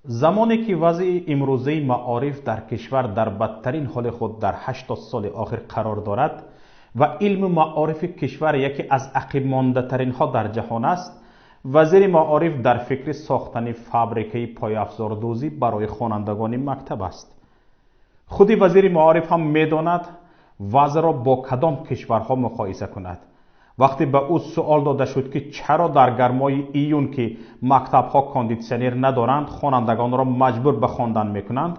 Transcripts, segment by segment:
Замоне ки вазъи имрӯзаи маориф дар кишвар дар бадтарин ҳоли худ дар 80 соли охир қарор дорад ва илму маорифи кишвар яке аз ақибмондатаринҳо дар ҷаҳон аст, вазири маориф дар фикри сохтани фабрикаи пойафзордӯзӣ барои хонандагони мактаб аст. Худи вазири маориф ҳам медонад вазъро бо кадом кишварҳо муқоиса кунад. Вақте ба ӯ суол дода шуд, ки чаро дар гармои июн, ки мактабҳо кондитсионер надоранд, хонандагонро маҷбур ба хондан мекунанд,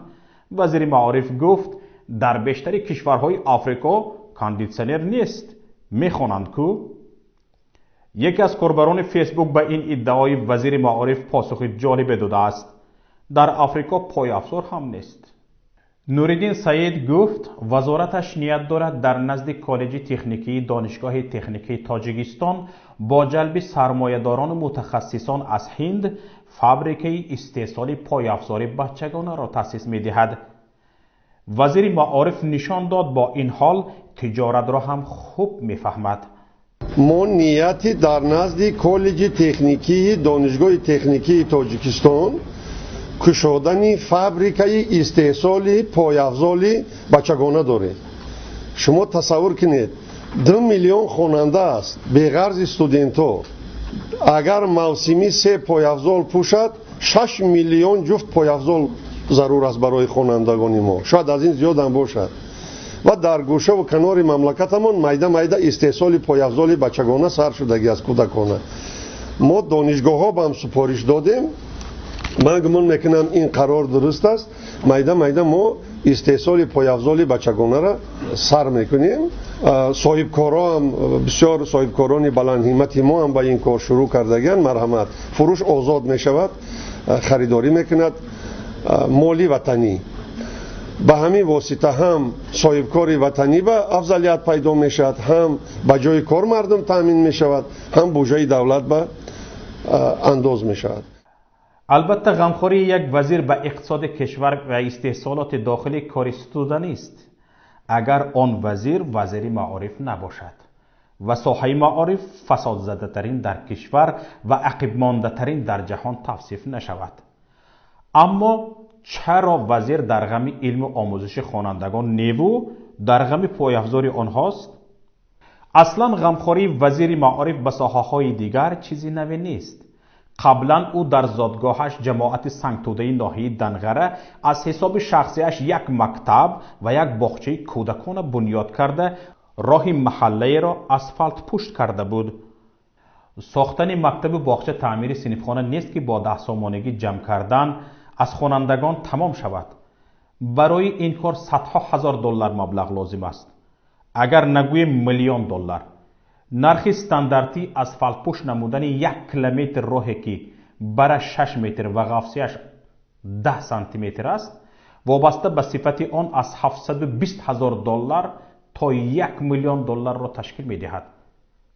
вазири маориф гуфт, дар бештари кишварҳои Африко кондитсионер нест, мехонанд ку? Яке аз корбарони Фейсбук ба ин иддаои вазири маориф посухи ҷолибе додааст. Дар Африко пойафзор ҳам нест. Нуриддин Саид гуфт, вазораташ ният дорад дар назди коллеҷи техникии Донишгоҳи техникии Тоҷикистон бо ҷалби сармоядорону мутахассисон аз Ҳинд фабрикаи истеҳсоли пойафзори бачагонаро таъсис медиҳад. Вазири маориф нишон дод, бо ин ҳол тиҷоратро ҳам хуб мефаҳмад. Мо нияти дар назди коллеҷи техникии Донишгоҳи техникии Тоҷикистон кушодани фабрикаи истеҳсоли пойафзоли бачагона дорем. Шумо тасаввур кунед, 2 миллион хонанда аст, беғарзи студентҳо. Агар мавсимӣ 3 пойафзол пӯшад, 6 миллион ҷуфт пойафзол зарур аст барои хонандагони мо. Шояд аз ин зиёдам бошад. Ва дар гӯшаву канори мамлакатамон майда майда истеҳсоли пойафзоли бачагона сар шудагӣ аст, кӯдакона. Мо донишгоҳҳо ба ҳам супориш додем. Ман гумон мекунам, ин қарор дуруст аст. Майда майда мо истеҳсоли пойафзоли бачагонаро сар мекунем. Соҳибкороам, бисёр соҳибкорони баландҳиммати мо ҳам ба ин кор шурӯъ кардагианд. Марҳамат, фурӯш озод мешавад, харидорӣ мекунад моли ватанӣ. Ба ҳамин восита ҳам соҳибкори ватанӣ ба афзалият пайдо мешавад, ҳам ба ҷои кор мардум таъмин мешавад, ҳам буҷаи давлат ба андоз мешавад. Албатта, ғамхории як вазир ба иқтисоди кишвар ва истеҳсолоти дохилӣ кори ситуда нест, агар он вазир вазири маориф набошад ва соҳаи маориф фасодзадатарин дар кишвар ва ақибмондатарин дар ҷаҳон тавсиф нашавад. Аммо чаро вазир дар ғами илму омӯзиши хонандагон неву дар ғами пойафзори онҳост? Аслан ғамхории вазири маориф ба соҳаҳои дигар чизи наве нест. Қаблан ӯ дар зодгоҳаш, ҷамоати Сангтӯдаи ноҳияи Данғара, аз ҳисоби шахсиаш як мактаб ва як боғчаи кӯдакона бунёд карда, роҳи маҳаллаеро асфалтпӯшт карда буд. Сохтани мактабу боғча таъмири синфхона нест, ки бо 10 сомонагӣ ҷамъ кардан аз хонандагон тамом шавад. Барои ин кор садҳо ҳазор доллар маблағ лозим аст, агар нагӯем миллион доллар. Нархи стандартӣ асфалтпӯш намудани 1 километр роҳе, ки бараш 6 метр ва ғафсияш 10 сантиметр аст, вобаста ба сифати он аз 720 ҳазор доллар то 1 миллион долларро ташкил медиҳад.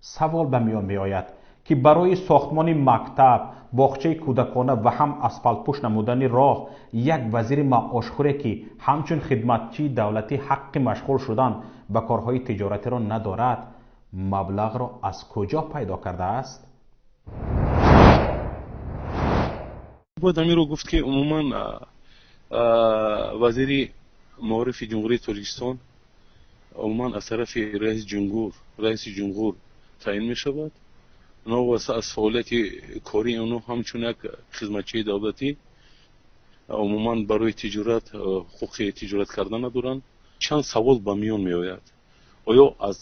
Савол ба миён меояд, ки барои сохтмони мактаб, боғчаи кӯдакона ва ҳам асфалтпӯш намудани роҳ як вазири маошхӯре, ки ҳамчун хидматчии давлатӣ ҳаққи машғул шудан ба корҳои тиҷоратиро надорад, маблағро аз куҷо пайдо кардааст? Бояд ҳаминро гуфт, ки умуман вазири маорифи Ҷумҳурии Тоҷикистон умуман аз тарафи раиси ҷумҳур таъин мешавад. Новобаста аз фаъолияти кории онҳо ҳамчун як хизматчии давлатӣ, умуман барои тиҷорат ҳуқуқи тиҷорат кардан надоранд. Чанд савол ба миён меояд: оё аз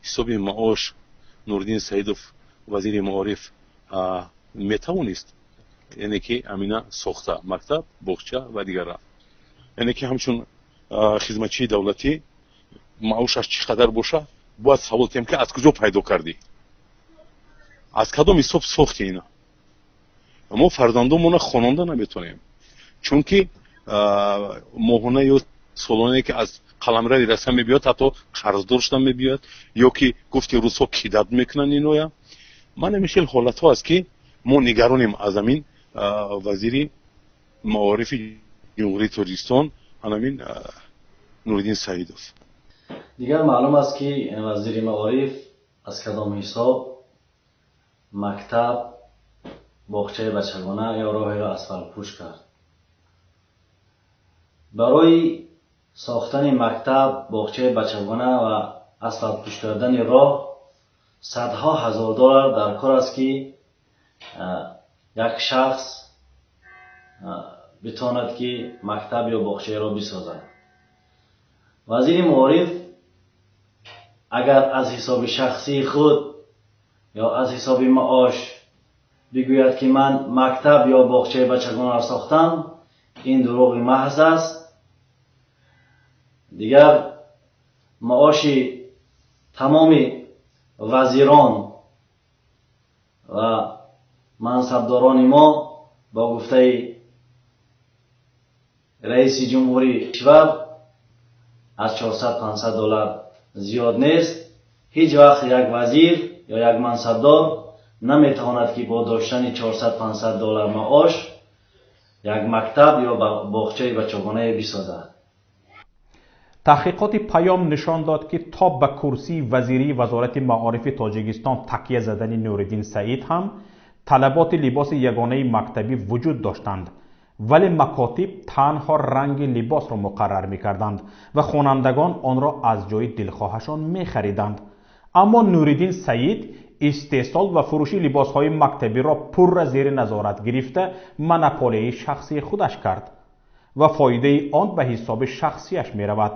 ҳисоби маош Нуриддин Саидов, вазири маориф, метавонист, яъне ки амина сохта мактаб, боғча ва дигара, яъне ки ҳамчун хизматчии давлатӣ маошаш чӣ қадар боша, бояд савол тиҳем, ки аз куҷо пайдо кардӣ, аз кадом ҳисоб сохти ина? Мо фарзандонмона хононда наметонем, чунки моҳона ё солонае, ки аз қаламрави Россия мебиёд, ҳатто қарздор шуда мебиёд, ё ки гуфти русҳо, кидать мекунанд иноя. Ман ҳамин хел ҳолатҳо аст, ки мо нигаронем аз ҳамин вазири маорифи Ҷумҳурии Тоҷикистон, ҳанамин Нуриддин Саидов. Дигар маълум аст, ки вазири маориф аз кадом ҳисоб мактаб, боғчаи бачагона ё роҳеро асфалтпӯш кард. Барои сохтани мактаб, боғчаи бачагона ва асфалтпӯш кардани роҳ садҳо ҳазор доллар дар кор аст, ки як шахс битавонад, ки мактаб ё боғчаеро бисозад. Вазири маориф агар аз ҳисоби шахсии худ ё аз ҳисоби маош бигӯяд, ки ман мактаб ё боғчаи бачагонаро сохтам, ин дурӯғи маҳз аст. Дигар маоши тамоми вазирон ва мансабдорони мо бо гуфтаи раиси ҷумҳурии кишвар аз 400-500 доллар зиёд нест. Ҳеҷ вақт як вазир ё як мансабдор наметавонад, ки бо доштани 400-500 доллар маош як мактаб ё боғчаи бачагонае бисозад. Таҳқиқоти Паём нишон дод, ки то ба курсии вазирии Вазорати маорифи Тоҷикистон такя задани Нуриддин Саид ҳам талаботи либоси ягонаи мактабӣ вуҷуд доштанд, вале макотиб танҳо ранги либосро муқаррар мекарданд ва хонандагон онро аз ҷои дилхоҳашон мехариданд. Аммо Нуриддин Саид истеҳсол ва фурӯши либосҳои мактабиро пурра зери назорат гирифта, монополияи шахсии худаш кард ва фоидаи он ба ҳисоби шахсияш меравад.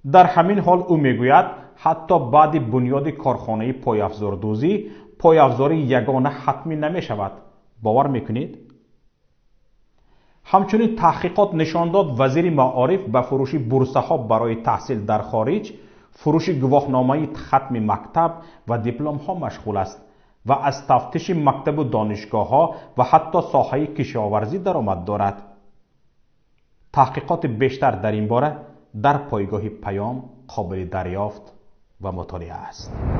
Дар ҳамин ҳол ӯ мегӯяд, ҳатто баъди бунёди корхонаи пойафзордӯзӣ пойафзори ягона ҳатмӣ намешавад. Бовар мекунед? Ҳамчунин таҳқиқот нишон дод, вазири маориф ба фурӯши бурсаҳо барои таҳсил дар хориҷ, фурӯши гувоҳномаи хатми мактаб ва дипломҳо машғул аст ва аз тафтиши мактабу донишгоҳҳо ва ҳатто соҳаи кишоварзӣ даромад дорад. Таҳқиқоти бештар дар ин бора дар пойгоҳи Паём қобили дарёфт ва мутолиа аст.